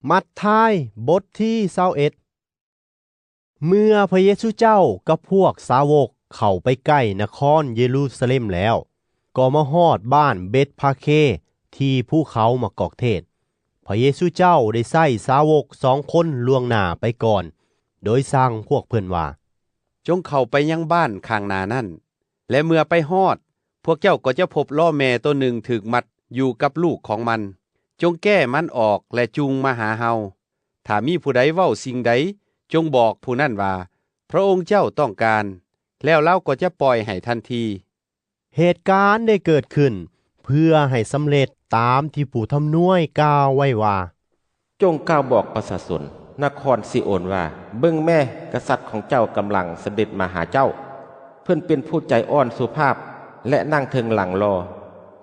ມັດທາຍ ບົດທີຊາວເອັດ. ເມື່ອພະເຢຊູເຈົ້າກັບພວກສາວົກເຂົ້າໄປໃກ້ນະຄອນເຢຣູຊາເລັມແລ້ວ, ກໍມາຮອດບ້ານເບັດຟາເຄທີ່ພູເຂົາໝາກກອກເທດ. ພະເຢຊູເຈົ້າໄດ້ໃຊ້ສາວົກສອງຄົນລ່ວງໜ້າໄປກ່ອນ, ໂດຍສັ່ງພວກເພິ່ນວ່າ, ຈົ່ງເຂົ້າໄປຍັງບ້ານຂ້າງໜ້ານັ້ນ, ແລະ ເມື່ອໄປຮອດ, ພວກເຈົ້າກໍຈະພົບລໍ້ແມ່ໂຕໜຶ່ງຖືກມັດຢູ່ກັບລູກຂອງມັນ. ຈົ່ງແກ້ມັນອອກ ແລະ ຈູງມາຫາເຮົາ. ຖ້າມີຜູ້ໃດເວົ້າສິ່ງໃດ, ຈົ່ງບອກຜູ້ນັ້ນວ່າ, ພະອົງເຈົ້າຕ້ອງການ, ແລ້ວລາວກໍຈະປ່ອຍໃຫ້ທັນທີ. ເຫດການໄດ້ເກີດຂຶ້ນເພື່ອໃຫ້ສຳເລັດຕາມທີ່ຜູ້ທຳນວຍກ່າວໄວ້ວ່າ, ຈົ່ງກ່າວບອກປະຊາຊົນນະຄອນຊີໂອນວ່າ, ເບິ່ງແມ້, ກະສັດຂອງເຈົ້າກຳລັງສະເດັດມາຫາເຈົ້າ. ເພິ່ນເປັນຜູ້ໃຈອ່ອນສຸພາບ ແລະ ນັ່ງເທິງຫຼັງລໍ,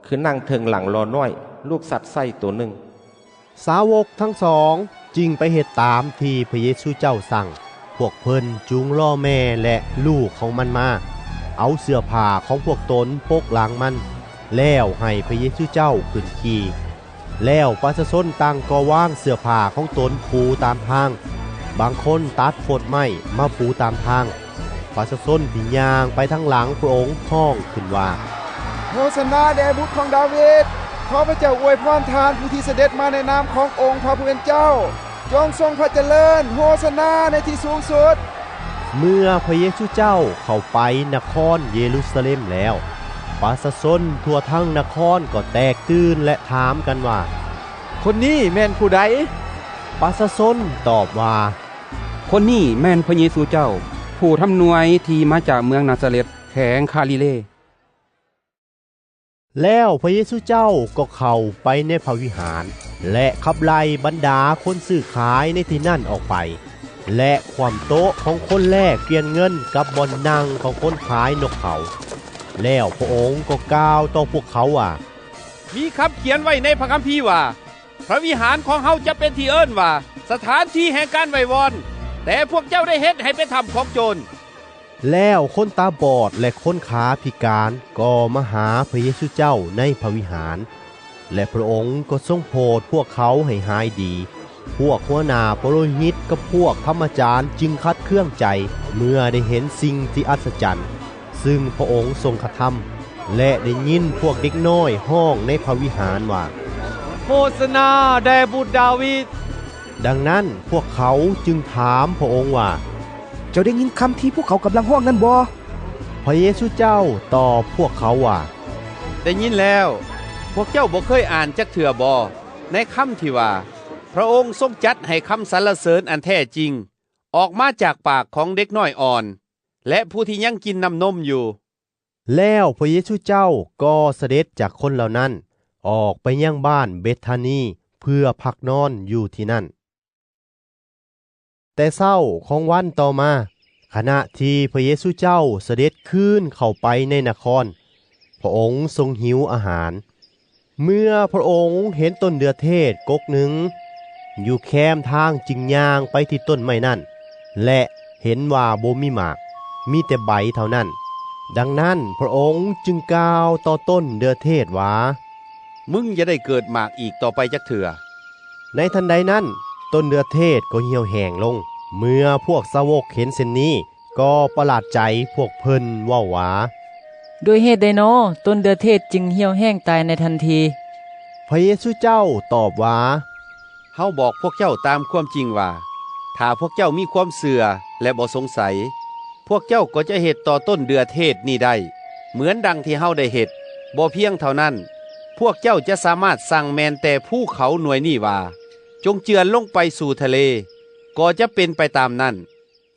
ຄືນັ່ງເທິງຫຼັງລໍນ້ອຍ, ລູກສັດໄຊ້ໂຕໜຶ່ງ. ສາວົກທັງສອງຈຶ່ງໄປເຮັດຕາມທີ່ພະເຢຊູເຈົ້າສັ່ງ. ພວກເພິ່ນຈູງລໍ້ແມ່ ແລະ ລູກຂອງມັນມາ, ເອົາເສື້ອຜ້າຂອງພວກຕົນປົກຫຼັງມັນ, ແລ້ວໃຫ້ພະເຢຊູເຈົ້າຂຶ້ນຂີ່. ແລ້ວປະຊາຊົນຕ່າງກໍວາງເສື້ອຜ້າຂອງຕົນປູຕາມທາງ, ບາງຄົນຕັດໂພນໄມ້ມາປູຕາມທາງ. ປະຊາຊົນທີ່ຍ່າງໄປທາງຫຼັງພະອົງຮ້ອງຂຶ້ນວ່າ, ໂຮຊານາແດ່ບຸດຂອງດາວິດ! ຂໍພະເຈົ້າອວຍພອນທ່ານຜູ້ທີ່ສະເດັດມາໃນນາມຂອງອົງພະຜູ້ເປັນເຈົ້າ! ຈົ່ງຊົງພະຈະເລີນ! ໂຮຊານາໃນທີ່ສູງສຸດ! ເມື່ອພະເຢຊູເຈົ້າເຂົ້າໄປນະຄອນເຢຣູຊາເລັມແລ້ວ, ປະຊາຊົນທົ່ວທັງນະຄອນກໍແຕກຕື່ນ ແລະ ຖາມກັນວ່າ, ຄົນນີ້ແມ່ນຜູ້ໃດ? ປະຊາຊົນຕອບວ່າ, ຄົນນີ້ແມ່ນພະເຢຊູເຈົ້າ, ຜູ້ທຳນວຍທີ່ມາຈາກເມືອງນາຊາເລັດ, ແຂວງຄາລີເລ. ແລ້ວພະເຢຊູເຈົ້າກໍເຂົ້າໄປໃນພະວິຫານ ແລະ ຂັບໄລ່ບັນດາຄົນຊື້ຂາຍໃນທີ່ນັ້ນອອກໄປ ແລະ ຂວ້ຳໂຕະຂອງຄົນແລກປ່ຽນເງິນກັບບ່ອນນັ່ງຂອງຄົນຂາຍນົກເຂົາ. ແລ້ວພະອົງກໍກ່າວຕໍ່ພວກເຂົາວ່າ, ມີຄຳຂຽນໄວ້ໃນພະຄຳພີວ່າ, ພະວິຫານຂອງເຮົາຈະເປັນທີ່ເອີ້ນວ່າ ສະຖານທີ່ແຫ່ງການໄຫວ້ວອນ, ແຕ່ພວກເຈົ້າໄດ້ເຮັດໃຫ້ເປັນຖ້ຳຂອງໂຈນ. ແລ້ວຄົນຕາບອດ ແລະ ຄົນຂາພິການກໍມາຫາພະເຢຊູເຈົ້າໃນພະວິຫານ, ແລະ ພະອົງກໍຊົງໂຜດພວກເຂົາໃຫ້ຫາຍດີ. ພວກຫົວໜ້າປະໂລຫິດກັບພວກທຳມະຈານຈຶ່ງຂັດເຄືອງໃຈເມື່ອໄດ້ເຫັນສິ່ງທີ່ອັດສະຈັນ ຊຶ່ງພະອົງຊົງກະທຳ ແລະ ໄດ້ຍິນພວກເດັກນ້ອຍຮ້ອງໃນພະວິຫານວ່າ, ໂຮຊານາແດ່ບຸດດາວິດ! ດັ່ງນັ້ນພວກເຂົາຈຶ່ງຖາມພະອົງວ່າ, ເຈົ້າໄດ້ຍິນຄຳທີ່ພວກເຂົາກຳລັງຮ້ອງນັ້ນບໍ່? ພະເຢຊູເຈົ້າຕອບພວກເຂົາວ່າ, ໄດ້ຍິນແລ້ວ. ພວກເຈົ້າບໍ່ເຄີຍອ່ານຈັກເທື່ອບໍ ໃນຄຳທີ່ວ່າ, ພະອົງຊົງຈັດໃຫ້ຄຳສັນລະເສີນອັນແທ້ຈິງ ອອກມາຈາກປາກຂອງເດັກນ້ອຍອ່ອນ ແລະ ຜູ້ທີ່ຍັງກິນນ້ຳນົມຢູ່. ແລ້ວພະເຢຊູເຈົ້າກໍສະເດັດຈາກຄົນເຫຼົ່ານັ້ນ ອອກໄປຍັງບ້ານເບັດທານີ ເພື່ອພັກນອນຢູ່ທີ່ນັ້ນ. ແຕ່ເຊົ້າຂອງວັນຕໍ່ມາ, ຂະນະທີ່ພະເຢຊູເຈົ້າສະເດັດຄືນເຂົ້າໄປໃນນະຄອນ, ພະອົງຊົງຫິວອາຫານ. ເມື່ອພະອົງເຫັນຕົ້ນເດື່ອເທດກົກໜຶ່ງ ຢູ່ແຄມທາງ, ຈຶ່ງຍ່າງໄປທີ່ຕົ້ນໄມ້ນັ້ນ ແລະ ເຫັນວ່າບໍ່ມີໝາກ, ມີແຕ່ໃບເທົ່ານັ້ນ. ດັ່ງນັ້ນພະອົງຈຶ່ງກ່າວຕໍ່ຕົ້ນເດື່ອເທດວ່າ, ມຶງຢ່າໄດ້ເກີດໝາກອີກຕໍ່ໄປຈັກເທື່ອ. ໃນທັນໃດນັ້ນ, ຕົ້ນເດື່ອເທດກໍຫ່ຽວແຫ້ງລົງ. ເມື່ອພວກສາວົກເຫັນເຊັ່ນນີ້, ກໍປະຫຼາດໃຈ, ພວກເພິ່ນເວົ້າວ່າ, ດ້ວຍເຫດໃດນໍ ຕົ້ນເດື່ອເທດຈຶ່ງຫ່ຽວແຫ້ງຕາຍໃນທັນທີ? ພະເຢຊູເຈົ້າຕອບວ່າ, ເຮົາບອກພວກເຈົ້າຕາມຄວາມຈິງວ່າ, ຖ້າພວກເຈົ້າມີຄວາມເຊື່ອ ແລະ ບໍ່ສົງໄສ, ພວກເຈົ້າກໍຈະເຮັດຕໍ່ຕົ້ນເດື່ອເທດນີ້ໄດ້ ເໝືອນດັ່ງທີ່ເຮົາໄດ້ເຮັດ. ບໍ່ພຽງເທົ່ານັ້ນ, ພວກເຈົ້າຈະສາມາດສັ່ງແມ່ນແຕ່ພູເຂົາໜ່ວຍນີ້ວ່າ, ຈົ່ງເຈື່ອນລົງໄປສູ່ທະເລ, ກໍຈະເປັນໄປຕາມນັ້ນ.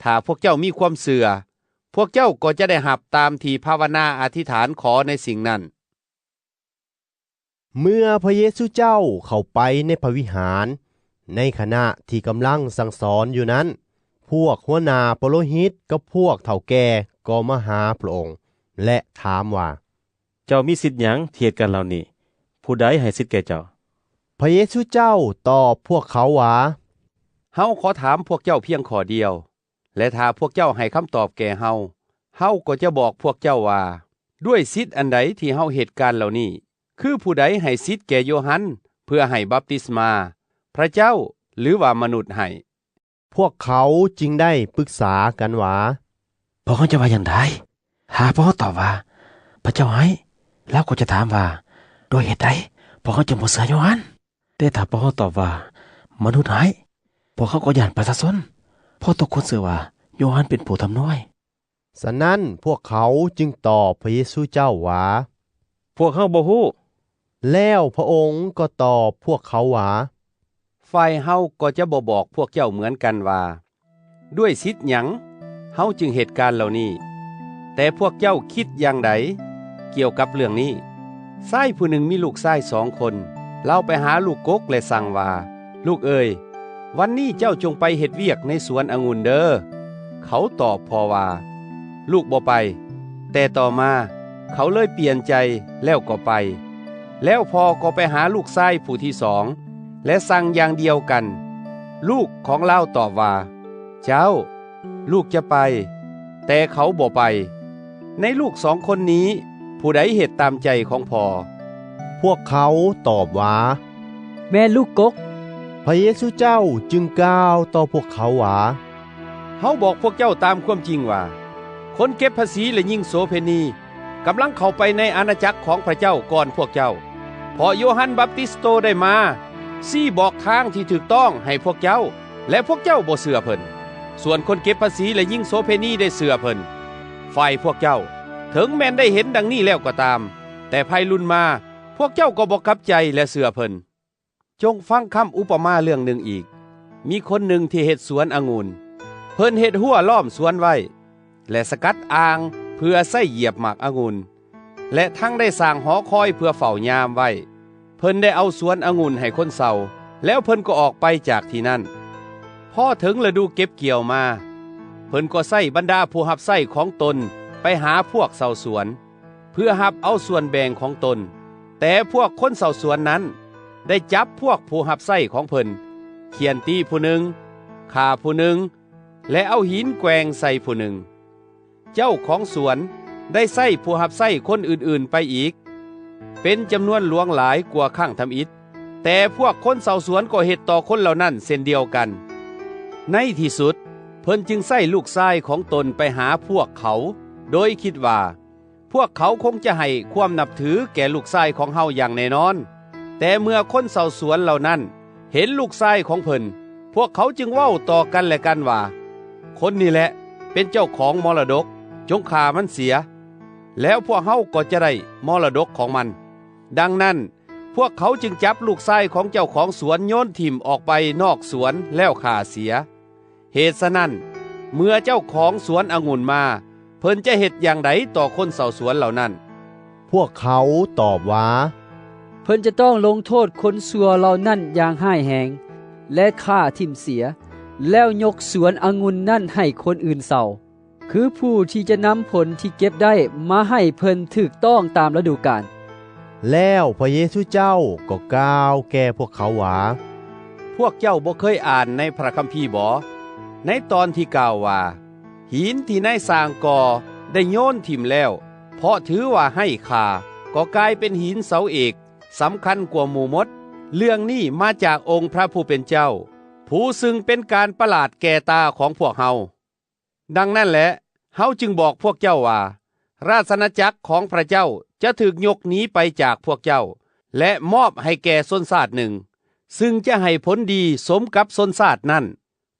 ຖ້າພວກເຈົ້າມີຄວາມເຊື່ອ, ພວກເຈົ້າກໍຈະໄດ້ຮັບຕາມທີ່ພາວະນາອະທິຖານຂໍໃນສິ່ງນັ້ນ. ເມື່ອພະເຢຊູເຈົ້າເຂົ້າໄປໃນພະວິຫານ, ໃນຂະນະທີ່ກຳລັງສັ່ງສອນຢູ່ນັ້ນ, ພວກຫົວໜ້າປະໂລຫິດກັບພວກເຖົ້າແກ່ກໍມາຫາພະອົງ ແລະ ຖາມວ່າ, ເຈົ້າມີສິດຫຍັງທີ່ເຮັດການເຫຼົ່ານີ້? ຜູ້ໃດໃຫ້ສິດແກ່ເຈົ້າ? ພະເຢຊູເຈົ້າຕອບພວກເຂົາວ່າ, ເຮົາຂໍຖາມພວກເຈົ້າພຽງຂໍ້ດຽວ, ແລະ ຖ້າພວກເຈົ້າໃຫ້ຄຳຕອບແກ່ເຮົາ, ເຮົາກໍຈະບອກພວກເຈົ້າວ່າ, ດ້ວຍສິດອັນໃດທີ່ເຮົາເຮັດການເຫຼົ່ານີ້? ຄືຜູ້ໃດໃຫ້ສິດແກ່ໂຢຮັນເພື່ອໃຫ້ບັບຕິສມາ, ພະເຈົ້າ ຫຼືວ່າມະນຸດໃຫ້? ພວກເຂົາຈຶ່ງໄດ້ປຶກສາກັນວ່າ, ພວກເຮົາຈະວ່າຢ່າງໃດ? ຖ້າພວກເຮົາຕອບວ່າ, ພະເຈົ້າໃຫ້, ລາວກໍຈະຖາມວ່າ, ດ້ວຍເຫດໃດພວກເຮົາຈຶ່ງບໍ່ເຊື່ອໂຍຮັນ? ແຕ່ຖ້າພວກເຮົາຕອບວ່າ, ມະນຸດໃຫ້, ພວກເຮົາກໍຢ້ານປະຊາຊົນ, ເພາະທຸກຄົນເຊື່ອວ່າໂຍຮັນເປັນຜູ້ທຳນວຍ. ສະນັ້ນພວກເຂົາຈຶ່ງຕອບພະເຢຊູເຈົ້າວ່າ, ພວກເຮົາບໍ່ຮູ້. ແລ້ວພະອົງກໍຕອບພວກເຂົາວ່າ, ຝ່າຍເຮົາກໍຈະບໍ່ບອກພວກເຈົ້າເໝືອນກັນວ່າ, ດ້ວຍສິດຫຍັງເຮົາຈຶ່ງເຮັດການເຫຼົ່ານີ້? ແຕ່ພວກເຈົ້າຄິດຢ່າງໃດກ່ຽວກັບເລື່ອງນີ້? ຊາຍຜູ້ໜຶ່ງມີລູກຊາຍສອງຄົນ, ລາວໄປຫາລູກກົກ ແລະ ສັ່ງວ່າ, ລູກເອີຍ, ວັນນີ້ເຈົ້າຈົ່ງໄປເຮັດວຽກໃນສວນອະງຸ່ນເດີ. ເຂົາຕອບພໍ່ວ່າ, ລູກບໍ່ໄປ. ແຕ່ຕໍ່ມາເຂົາເລີຍປ່ຽນໃຈແລ້ວກໍໄປ. ແລ້ວພໍ່ກໍໄປຫາລູກຊາຍຜູ້ທີສອງ ແລະ ສັ່ງຢ່າງດຽວກັນ. ລູກຂອງລາວຕອບວ່າ, ເຈົ້າ, ລູກຈະໄປ. ແຕ່ເຂົາບໍ່ໄປ. ໃນລູກສອງຄົນນີ້, ຜູ້ໃດເຮັດຕາມໃຈຂອງພໍ່? ພວກເຂົາຕອບວ່າ, ແມ່ນລູກກົກ. ພະເຢຊູເຈົ້າຈຶ່ງກ່າວຕໍ່ພວກເຂົາວ່າ, ເຮົາບອກພວກເຈົ້າຕາມຄວາມຈິງວ່າ, ຄົນເກັບພາສີ ແລະ ຍິງໂສເພນີ ກຳລັງເຂົ້າໄປໃນອານາຈັກຂອງພະເຈົ້າກ່ອນພວກເຈົ້າ. ເພາະໂຍຮັນບັບຕິສໂຕໄດ້ມາຊີ້ບອກທາງທີ່ຖືກຕ້ອງໃຫ້ພວກເຈົ້າ, ແລະ ພວກເຈົ້າບໍ່ເຊື່ອເພິ່ນ. ສ່ວນຄົນເກັບພາສີ ແລະ ຍິງໂສເພນີໄດ້ເຊື່ອເພິ່ນ. ຝ່າຍພວກເຈົ້າ, ເຖິງແມ່ນໄດ້ເຫັນດັ່ງນີ້ແລ້ວກໍຕາມ, ແຕ່ພາຍລຸນມາ, ພວກເຈົ້າກໍບໍ່ກັບໃຈ ແລະ ເຊື່ອເພິ່ນ. ຈົ່ງຟັງຄຳອຸປະມາເລື່ອງໜຶ່ງອີກ. ມີຄົນໜຶ່ງທີ່ເຮັດສວນອະງຸ່ນ. ເພິ່ນເຮັດຮົ້ວລ້ອມສວນໄວ້ ແລະ ສະກັດອ່າງເພື່ອໃຊ້ຢຽບໝາກອະງຸ່ນ ແລະ ທັງໄດ້ສ້າງຫໍຄອຍເພື່ອເຝົ້າຍາມໄວ້. ເພິ່ນໄດ້ເອົາສວນອະງຸ່ນໃຫ້ຄົນເຊົ່າ ແລ້ວເພິ່ນກໍອອກໄປຈາກທີ່ນັ້ນ. ພໍເຖິງລະດູເກັບກ່ຽວມາ, ເພິ່ນກໍໃຊ້ບັນດາຜູ້ຮັບໃຊ້ຂອງຕົນໄປຫາພວກເຊົ່າສວນ ເພື່ອຮັບເອົາສ່ວນແບ່ງຂອງຕົນ. ແຕ່ພວກຄົນເຊົ່າສວນນັ້ນໄດ້ຈັບພວກຜູ້ຮັບໃຊ້ຂອງເພິ່ນ, ຂ້ຽນຕີຜູ້ໜຶ່ງ, ຂ້າຜູ້ໜຶ່ງ ແລະ ເອົາຫີນແກວ່ງໃສ່ຜູ້ໜຶ່ງ. ເຈົ້າຂອງສວນໄດ້ໃຊ້ຜູ້ຮັບໃຊ້ຄົນອື່ນໆໄປອີກ ເປັນຈຳນວນຫຼວງຫຼາຍກວ່າຄັ້ງທຳອິດ, ແຕ່ພວກຄົນເຊົ່າສວນກໍເຮັດຕໍ່ຄົນເຫຼົ່ານັ້ນເຊັ່ນດຽວກັນ. ໃນທີ່ສຸດ, ເພິ່ນຈຶ່ງໃຊ້ລູກຊາຍຂອງຕົນໄປຫາພວກເຂົາ, ໂດຍຄິດວ່າ ພວກເຂົາຄົງຈະໃຫ້ຄວາມນັບຖືແກ່ລູກຊາຍຂອງເຮົາຢ່າງແນ່ນອນ. ແຕ່ເມື່ອຄົນເຊົ່າສວນເຫຼົ່ານັ້ນເຫັນລູກຊາຍຂອງເພິ່ນ, ພວກເຂົາຈຶ່ງເວົ້າຕໍ່ກັນແລະກັນວ່າ, ຄົນນີ້ແຫຼະເປັນເຈົ້າຂອງມໍລະດົກ, ຈົ່ງຂ້າມັນເສຍ, ແລ້ວພວກເຮົາກໍຈະໄດ້ມໍລະດົກຂອງມັນ. ດັ່ງນັ້ນ, ພວກເຂົາຈຶ່ງຈັບລູກຊາຍຂອງເຈົ້າຂອງສວນໂຍນຖິ້ມອອກໄປນອກສວນແລ້ວຂ້າເສຍ. ເຫດສະນັ້ນ, ເມື່ອເຈົ້າຂອງສວນອະງຸ່ນມາ, ເພິ່ນຈະເຮັດຢ່າງໃດຕໍ່ຄົນເຊົ່າສວນເຫຼົ່ານັ້ນ? ພວກເຂົາຕອບວ່າ, ເພິ່ນຈະຕ້ອງລົງໂທດຄົນຊົ່ວເຫຼົ່ານັ້ນຢ່າງຮ້າຍແຮງ ແລະ ຂ້າຖິ້ມເສຍ, ແລ້ວຍົກສວນອະງຸ່ນນັ້ນໃຫ້ຄົນອື່ນເຊົ່າ, ຄືຜູ້ທີ່ຈະນຳຜົນທີ່ເກັບໄດ້ມາໃຫ້ເພິ່ນຖືກຕ້ອງຕາມລະດູການ. ແລ້ວພະເຢຊູເຈົ້າກໍກ່າວແກ່ພວກເຂົາວ່າ, ພວກເຈົ້າບໍ່ເຄີຍອ່ານໃນພະຄຳພີບໍ? ໃນຕອນທີ່ກ່າວວ່າ, ຫີນທີ່ນາຍຊ່າງກໍ່ໄດ້ໂຍນຖິ້ມແລ້ວ, ເພາະຖືວ່າໄຮ້ຄ່າ, ກໍກາຍເປັນຫີນເສົາເອກສຳຄັນກວ່າໝູ່ໝົດ. ເລື່ອງນີ້ມາຈາກອົງພະຜູ້ເປັນເຈົ້າ, ຜູ້ຊຶ່ງເປັນການປະຫຼາດແກ່ຕາຂອງພວກເຮົາ. ດັ່ງນັ້ນແຫຼະ, ເຮົາຈຶ່ງບອກພວກເຈົ້າວ່າ, ລາຊະອານາຈັກຂອງພະເຈົ້າຈະຖືກຍົກໜີໄປຈາກພວກເຈົ້າ ແລະ ມອບໃຫ້ແກ່ຊົນຊາດໜຶ່ງ, ຊຶ່ງຈະໃຫ້ຜົນດີສົມກັບຊົນຊາດນັ້ນ.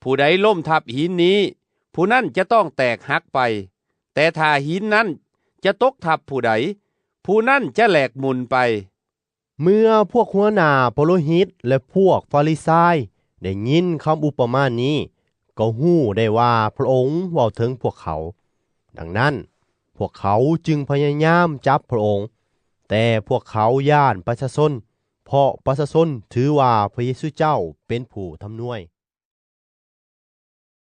ຜູ້ໃດລົ້ມທັບຫີນນີ້, ຜູ້ນັ້ນຈະຕ້ອງແຕກຫັກໄປ, ແຕ່ຖ້າຫີນນັ້ນຈະຕົກທັບຜູ້ໃດ, ຜູ້ນັ້ນຈະແຫຼກໝຸ່ນໄປ. ເມື່ອພວກຫົວໜ້າປະໂລຫິດ ແລະ ພວກຟາຣິຊາຍໄດ້ຍິນຄຳອຸປະມານີ້, ກໍຮູ້ໄດ້ວ່າພະອົງເວົ້າເຖິງພວກເຂົາ. ດັ່ງນັ້ນ, ພວກເຂົາຈຶ່ງພະຍາຍາມຈັບພະອົງ, ແຕ່ພວກເຂົາຢ້ານປະຊາຊົນ, ເພາະປະຊາຊົນຖືວ່າພະເຢຊູເຈົ້າເປັນຜູ້ທຳນວຍ.